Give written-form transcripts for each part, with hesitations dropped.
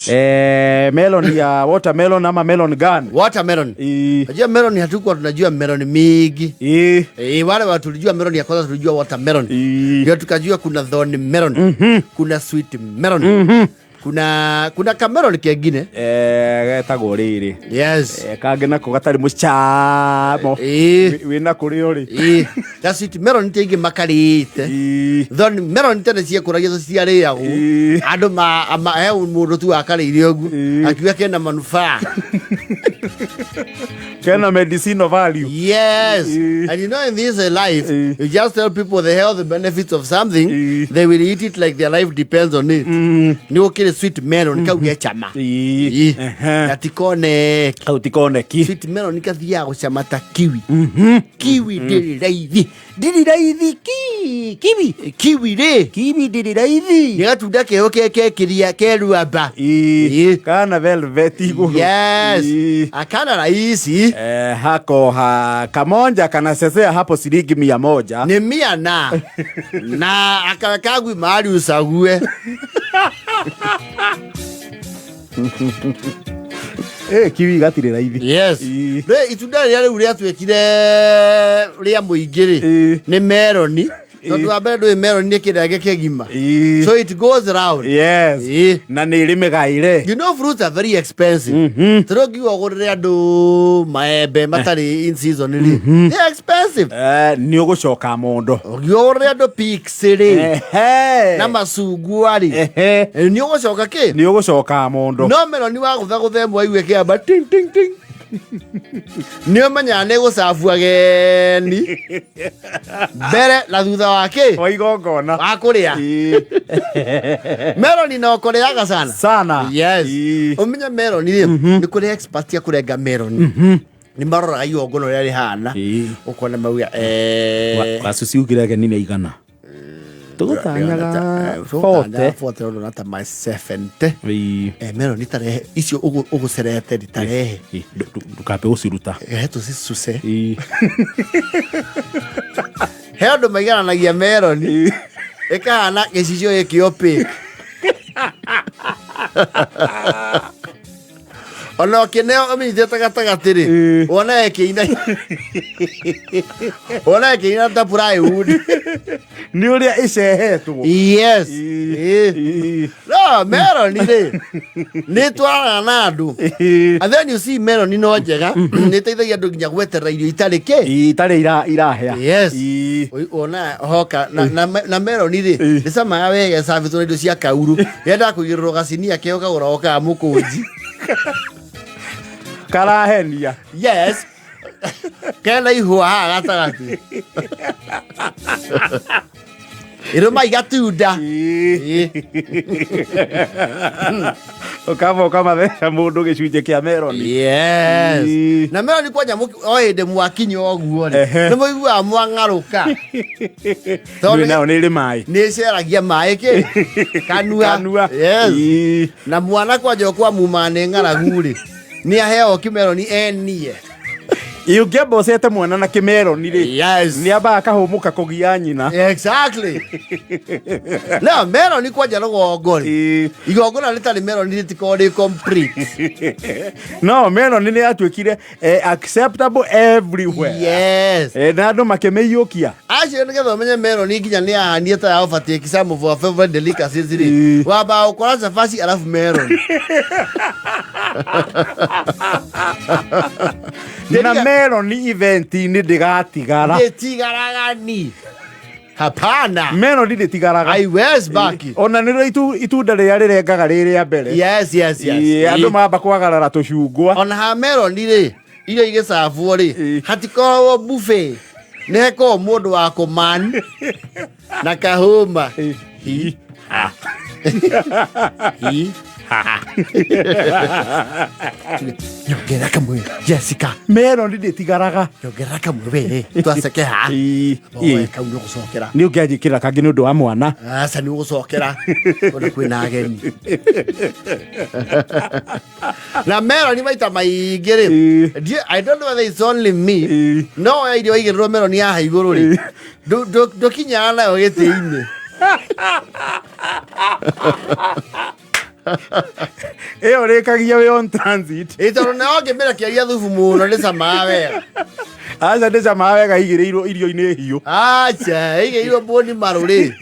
Melon ya watermelon ama melon gun. Watermelon. Unajua melon, hatukuwa tunajua melon mingi. Wale watu tulijua melon ya kwanza, tulijua watermelon. Ndio tukajua kuna thorn melon, kuna sweet melon, kuna kamelon kengine. Getagwo rĩrĩ. Kangĩ nako gatarĩ mũcamo. Wĩna kũrĩ ũrĩ. Ta sweet melon ti aingĩ makarĩte. Thorn melon tene ciekũragio ciarĩagwo. Andũ ma he mũndũ tu akarĩire ũguo akiuga kena manufaa. Kena medicinal value. Yes. And you know, in this life, you just tell people the health benefits of something, they will eat it like their life depends on it. Nĩ gũkĩrĩ sweet melon kau ge chama. Na ti koneki. Kau ti koneki. Sweet melon kathiaga gũcama ta kiwi. Kiwi ndĩrĩ raithi. Ndĩrĩ raithi ki kiwi. Kiwi rĩ. Kiwi ndĩrĩ raithi. Nĩ gatunda keo kekĩria keruamba. Kana velvet igũrũ. Yes. Akana rahisi. Hako ha kamonja kanasesea hapo ciringi 100. Nĩ mia na akawekagwi mahali usague. Kiwi gatirĩ raithi. Yes. Rĩ itunda rĩrĩa rĩu rĩatuĩkire rĩa mũingĩ rĩ nĩ meroni. Tondũ wa mbere ndũĩ meroni nĩ kĩrenge kĩgima. So it goes round. Yes. Na nĩ ĩrĩ mĩgaĩre. You know fruits are very expensive. Tondũ ũngiuga ũgũrĩre andũ maembe matarĩ in season rĩ, they are expensive. Nĩ ũgũcoka mondo. Ũngiuga ũgũrĩre andũ pigs rĩ, na macungwa rĩ, nĩ ũgũcoka kĩ? Nĩ ũgũcoka mondo. No meroni wa gũthagũtha ĩmwe aigue kĩamba ting ting ting. Nĩ ũmenyaga nĩ gũcabu ageni mbere na thutha wa kĩ? Wa igongona. Wa kũrĩa. Meroni no kũrĩaga sana. Sana. Yes. Ũmenye meroni rĩ, nĩ kũrĩ expert ya kũrenga meroni. Nĩ maroraga igongona ũrĩa rĩhana. Ũkona mauga Wacuci ugire ageni nĩ aigana. Tũgũtanyaga 40. 40 ũrona ta ma 70. Meroni tarehe icio ũgũcerete rĩ tarehe. Ndũkambe gũciruta. Rehe tũcicuse. He andũ maigananagia meroni ĩkahana gĩcicio gĩkĩ opaque. Ona ũkĩneo ũmĩnyitĩte gatagatĩ rĩ, wona ĩkĩina, wona ĩkĩina ta plywood. Nĩ ũrĩa ĩcehetwo. Yes. No meroni rĩ nĩ ĩtwaranaga na andũ. And then you see meroni no njega, nĩ ĩteithagia andũ nginya gweterera irio itarĩ kĩ, itarĩ irahĩa. Yes. Wona hoka na meroni rĩ nĩcamaga wega ĩcabĩtwo na indo cia kauru, yendaga kũigĩrĩrwo gacinia keo kagũragwo ka mũkũnji. Karahenia. Yes. Kena ihũa haha gatagatĩ. Ĩrũma igatunda. Ũkamba ũkamatheca mũndũ gĩcunjĩ kĩa meroni. Yes. Na meroni kwanja o hĩndĩ mwakinya ũguo rĩ, nĩ mũiguaga mwang'arũka. Tondũ Nĩ nayo nĩ ĩrĩ maĩ. Nĩ ĩceragia maĩ kĩ? Kanua. Kanua. Yes. Na mwana kwanja ũkwamuma nĩ ng'aragu rĩ, nĩ aheo kĩmeroni enie. Ĩ ũngĩamba ũcete mwana na kĩmeroni rĩ, Yes. nĩ ambaga akahũmũka kũgia nyina. Exactly. No meroni kwanja rũgongo rĩ, igongona rĩtarĩ meroni rĩtikoragwo rĩ complete. No meroni nĩ yatuĩkire acceptable everywhere. Yes. Na andũ makĩmĩiyũkia. Acio nĩgetha ũmenye meroni nginya nĩ yahanie ta ya overtake some of our favorite delicacies rĩ, wambaga gũkora cabaci arabu meroni. Na meroni event-inĩ ndĩgatigara. Ndĩtigaraga ni. Hapana. Meroni ndĩtigaraga. Haiwezi baki. Ona nĩrĩo itunda rĩrĩa rĩrengaga rĩ rĩa mbere. Yes, yes, yes. Andũ mamba kwagarara tũcungwa. Ona ha meroni rĩ, irio igĩcabwo rĩ, hatikoragwo buffet. Nĩ hekoragwo mũndũ wa kũman na kahũma. Hi. Ha. Hi. Ha. Nyongerera kamwe Jessica. Meroni ndĩtigaraga. Nyongerera kamwe we. Twaceke ha. Oe, kau nĩ ũgũcokera. Nĩ ũngĩanjĩkĩra kangĩ nĩ ũndũ wa mwana. Aca nĩ ũgũcokera. Ona kwĩna ageni. Na meroni maita maingĩ rĩ, I don't know whether it's only me. No oya irio waigĩrĩrwo meroni haha igũrũ rĩ, ndũkinyaga nayo gĩtĩ-inĩ. Ĩyo rĩkagia wĩ on transit. Ĩ tondũ nayo ngĩmĩrekeria thubu mũno nĩ camaga wega. Aca ndĩcamaga wega igĩrĩirwo irio-inĩ hiũ. Aca ĩigĩirwo mbũni marũrĩ.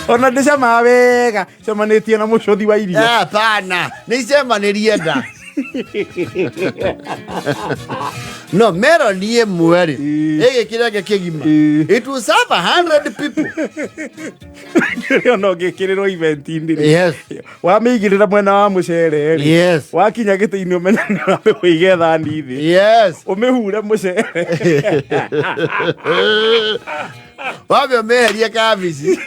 Ona ndĩcamaga wega cemanĩtie na mũcũthi wa irio. Hapana, nĩ icemanĩrie nda. No meloni ĩmwe rĩ, Ĩ. ĩgĩ kĩrenge kĩgima. Ĩ. It will serve 100 people. Kĩrĩa ona ũngĩkĩrĩrwo event-inĩ rĩ. Yes. Wamĩigĩrĩra mwena wa mũcere rĩ. Yes. Wakinya gĩtĩ-inĩ ũmenye nĩ ũrambe ũige thani thĩ. Yes. Ũmĩhure mũcere. Wambe ũmĩeherie kabici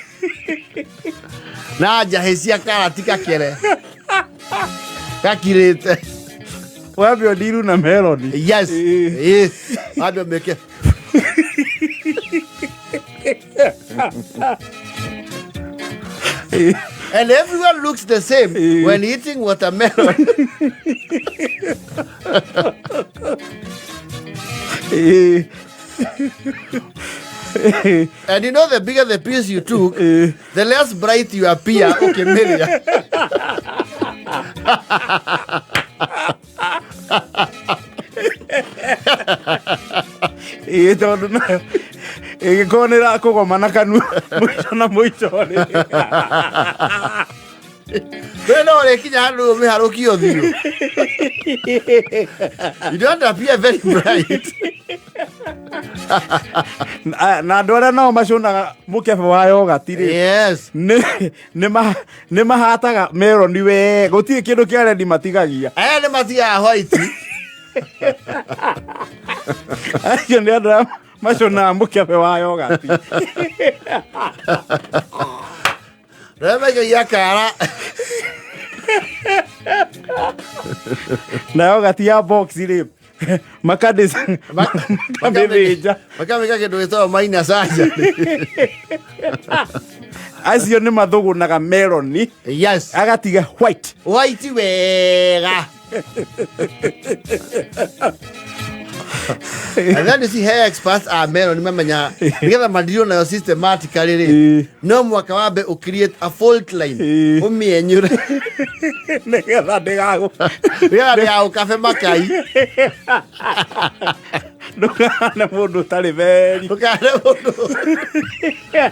na njahĩ cia karati kakere gakirĩte. Wambe ũndiru na meloni. Yes. Ĩ. Yes. Wambe ũmĩke. Ĩ. And everyone looks the same Eh. when eating watermelon. Ĩ. And you know, the bigger the piece you took, Ĩ. the less bright you appear. Okay, Maria. Ĩ tondũ nayo ĩgĩkorwo nĩ ĩrakũgoma na kanua mũico na mũico rĩ. We no ũrĩkinya handũ ũmĩharũkie ũthiũ. You don't appear very bright. Na andũ arĩa nao macũnaga mũkebe wa yogati rĩ, Yes. nĩ mahataga meroni wega, gũtirĩ kĩndũ kĩa rendi matigagia. Aya nĩ matigaga white. Acio nĩ andũ arĩa macũnaga mũkebe wa yogati. Rĩa maikagia kara. Na yogati ya box rĩ, makamĩthĩnja. Makamĩka kĩndũ gĩtagwo minor surgery. Acio nĩ mathũgũnaga meroni Yes. agatiga white. White wega. And then you see hair experts are melon mamenya nigetha madirwo nayo systematically rĩ, Ĩ. no mwaka wambe ũ create a fault line, Ĩ. ũmĩenyũre nĩgetha ndĩgagũ nĩgetha ndĩgagũkabe makai. Ndũkahane mũndũ ũtarĩ beri. Ndũkahane mũndũ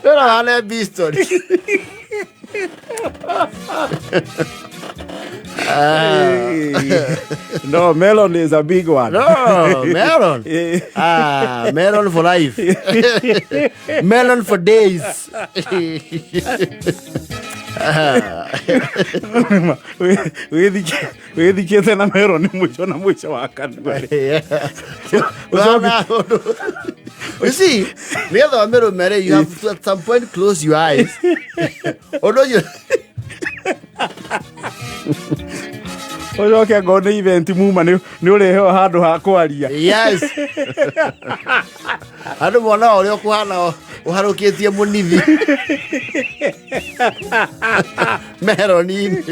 ndũrahane bistori. No, melon is a big one. No, melon. Eh. Ah, melon for life. Melon for days. Wĩthikĩte na melon mũico na mũico wa kanua rĩ. You see, nĩgetha wamĩrũme rĩ, you have to at some point close your eyes. Ũndũ ũcio Ũcoke ngorwo nĩ event muma nĩ ũrĩheo handũ ha kwaria. Yes. Andũ monaga ũrĩa ũkũhana ũharũkĩtie mũnithi meroni-inĩ.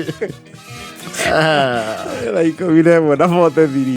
11:43.